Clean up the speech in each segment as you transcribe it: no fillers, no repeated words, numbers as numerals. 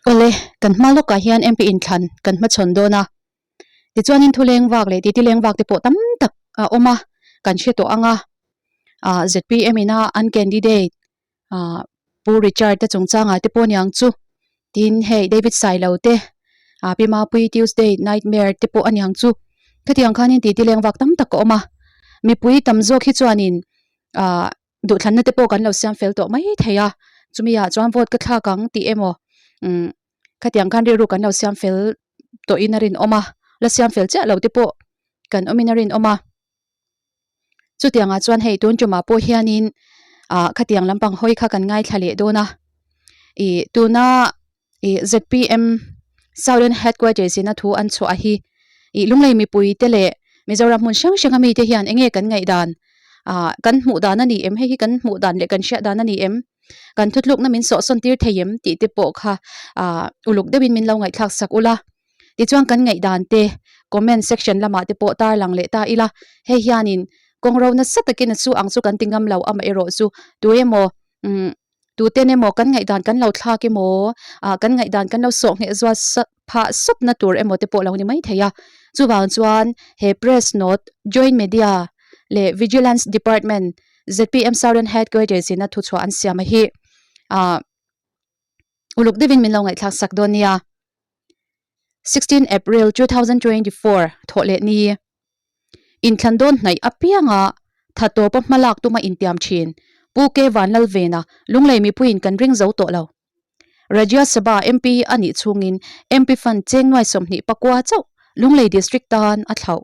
Awle, kan hma lawkah hian MP inthlan kan hmachhawn dawn a. Tichuanin thu leng vak leh titi leng vak te pawh tam tak a awm a, kan hre tawh ang a. Ah zpm ina an candidate ah Pu Richard te chungchangah te pawh aniang chu. Tin hei David Sailo te ah Pi Mapuii Tuesday Nightmare te pawh aniang chu. Khatiang khanin titi leng vak tam tak a awm a. Mipui tam zawk hi chuanin ah Duhthlanna te pawh kan lo siam fel tawh mai thei a, chumi ah chuan vote ka thlak ang tih emaw umm khatiang khan rilru kan lo siam fel tawhin a rinawm a, la siam fel chiah lo te pawh kan awmin a rinawm a. Chutiang ah chuan hei tun tumah pawh hianin ah khatiang lampang hawi kha kan ngaithla leh dawn a, ih tuna ih zpm Southern Headquarters in a thu an chhuah hi ih Lunglei mipui te leh Mizoram hmun hrang hrang a mite hian eng nge kan ngaihdan ah kan hmuh dan a ni em hei hi kan hmuh dan leh kan hriat dan a ni em kan thutlukna min sawhsawn tir thei em tih te pawh kha ah uluk deuhin min lo ngaihthlak sak ula tichuan kan ngaihdan te comment section lamah te pawh tarlang leh ta ila hei hianin kawng ro nasa takin a chu ang chu kan ti ngam lo amaherawh chu tu emaw umm. Tuten emaw kan ngaihdan kan lo thlak emaw ah kan ngaihdan kan lo sawh ngheh zual phah sawpna tur emaw te pawh lo ni mai thei a. Chuvang chuan he press note Joint Media leh Vigilance Department zpm Southern Headquarters in a thuchhuah an siam a hi ah uluk deuhin min lo ngaihthlak sak dawn nia. 16 April 2024 thawh leh ni. Inthlan dawn hnaih apianga tha tawpa hma lak tuma intiam thin Pu K Vanlalvena Lunglei mipuiin kan ring zo tawh lo. Rajya Sabha MP a nih chhungin MP Fund cheng nuai 24 chauh Lunglei District tan a thlauh.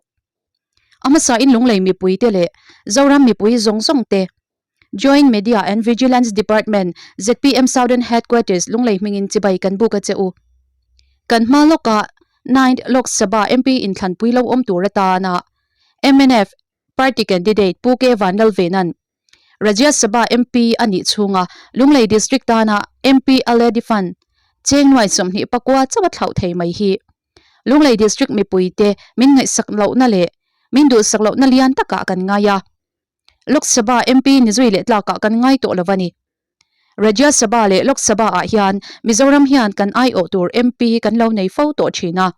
A hmasain Lunglei mipuite leh Zoram mipui zawng zawng te Joint Media and Vigilance Department, zpm Southern Headquarters, Lunglei hmingin chibai kan buk a che u. Kan hma lawkah Ninth Lok Sabha MP inthlanpui lo awm tur atana mnf Party candidate Pu K Vanlalvena'n Rajya Sabha MP a nih chhunga Lunglei District tana MP Aledi Fund cheng nuai 24 chauh a thlauh thei mai hi Lunglei District mipuite min ngaihsak lohna leh min duhsak lohna lian takah kan ngai a. Lok Sabha MP ni zui leh tlakah kan ngai tawh lo a ni. Rajya Sabha leh Lok Sabha ah hian Mizoram hian kan aiawh tur MP kan lo nei fo tawh thin a.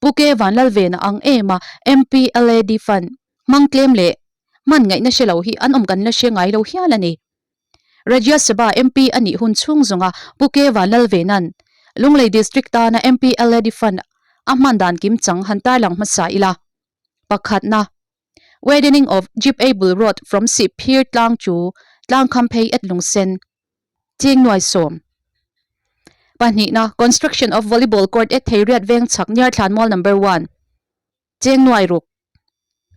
Pu K Vanlalvena ang em a MP LAD Fund hmang tlem leh hman ngaihna hre lo hi an awm kan la hre ngai lo hial a ni. Rajya Sabha MP a nih hun chhung zawnga Pu K Vanlalvena'n Lunglei District tana MP LAD Fund a hman dan kimchang han tarlang hmasa ila. Pakhatna. Widening of Jeep Able Road from Sihphir tlang to Tlangkhamphei at Lungsen, Cheng Nuai Sawm. Pahnihna, Construction of Volleyball Court at Theiriat Veng chhak near Thlanmual Number One, Cheng Nuai Ruk.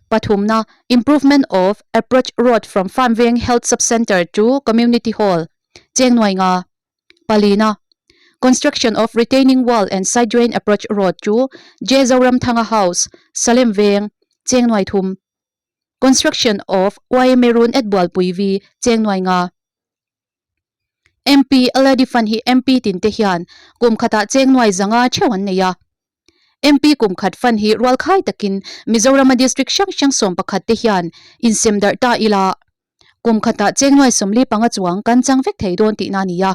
Pathumna, Improvement of Approach Road from Farm Veng Health Sub-Centre to Community Hall, Cheng Nuai Nga. Palina, Construction of retaining wall and side drain approach road to J Zoramthanga House, Salem Veng, Cheng Nuai Thum. Construction of YMA Run at Bualpui V, Cheng Nuai Nga. MP Lady Fund hi MP tin te hian kum khatah Cheng Nuai zanga theuh an nei a. MP kum khat fund hi rualkhai takin Mizorama district hrang hrang 11 te hian insem darh ta ila. Kum khatah cheng nuai 45 chuang kan chang vek thei dawn tihna a ni a.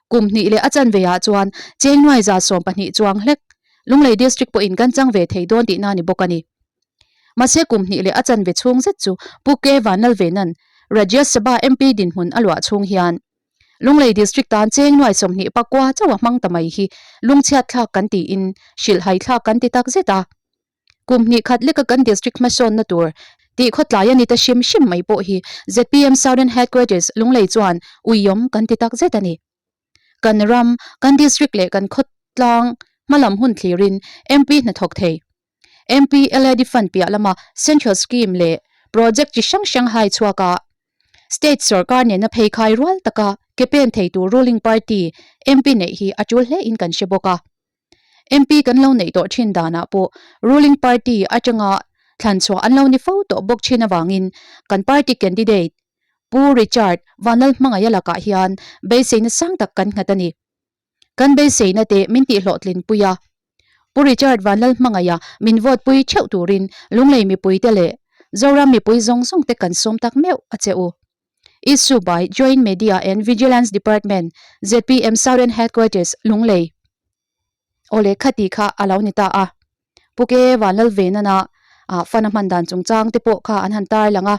Kum hnih leh a chanve ah chuan cheng nuai 12 chuang hlek Lunglei District pawhin kan chang ve thei dawn tihna a ni bawk a ni. Mahse kum hnih leh a chanve chhung zet chu Pu K Vanlalvena'n Rajya Sabha MP dinhmun a luah chhung hian Lunglei District tan cheng nuai 24 chauh a hmang ta mai hi lungchhiat thlak kan tiin hrilhhai thlak kan ti tak zet a. Kum hnih khat leka kan district hmasawnna tur tih khawtlai a ni ta hrim hrim mai pawh hi zpm Southern Headquarters Lunglei chuan uiawm kan ti tak zet a ni. Kan ram, kan district leh kan khawtlang hmalam hun thlirin MP hnathawk thei. MP LAD Fund piah lama Central Scheme leh Project chi hrang hrang hai chhuak a, State sorkar nena pheikhai rual taka ke pen thei tur ruling party MP neih hi a tul hle in kan hre bawk a. MP kan lo neih tawh thin danah pawh ruling party atanga thlan chhuah an lo ni fo tawh bawk thin avangin kan party candidate Pu Richard Vanlalhmangaia lakah hian beiseina sang tak kan nghat a ni. Kan beiseina te min tihhlawhtlin pui a. Pu Richard Vanlalhmangaia min vote pui theuh turin Lunglei mipuite leh Zoram mipui zawng zawng te kan sawm tak meuh a che u. Issue by Joint Media and Vigilance Department, zpm Southern Headquarters, Lunglei. Awle khati kha a lo ni ta a. Pu Ke Vanlalvenana fund a hman dan chungchang te pawh kha an han tar lang a.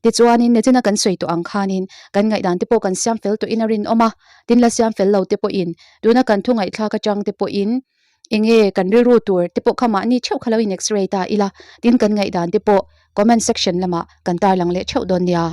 Tichuanin nichina kan sawi tawh ang khanin kan ngaihdan te pawh kan siam fel tawhin a rinawm a, tin la siam fel lo te pawhin tuna kan thu ngaihthlak atang te pawhin eng nge kan rilru tur te pawh kha mahni theuh kha lo in x-ray ta ila, tin kan ngaihdan te pawh comment section lamah kan tarlang leh theuh dawn nia.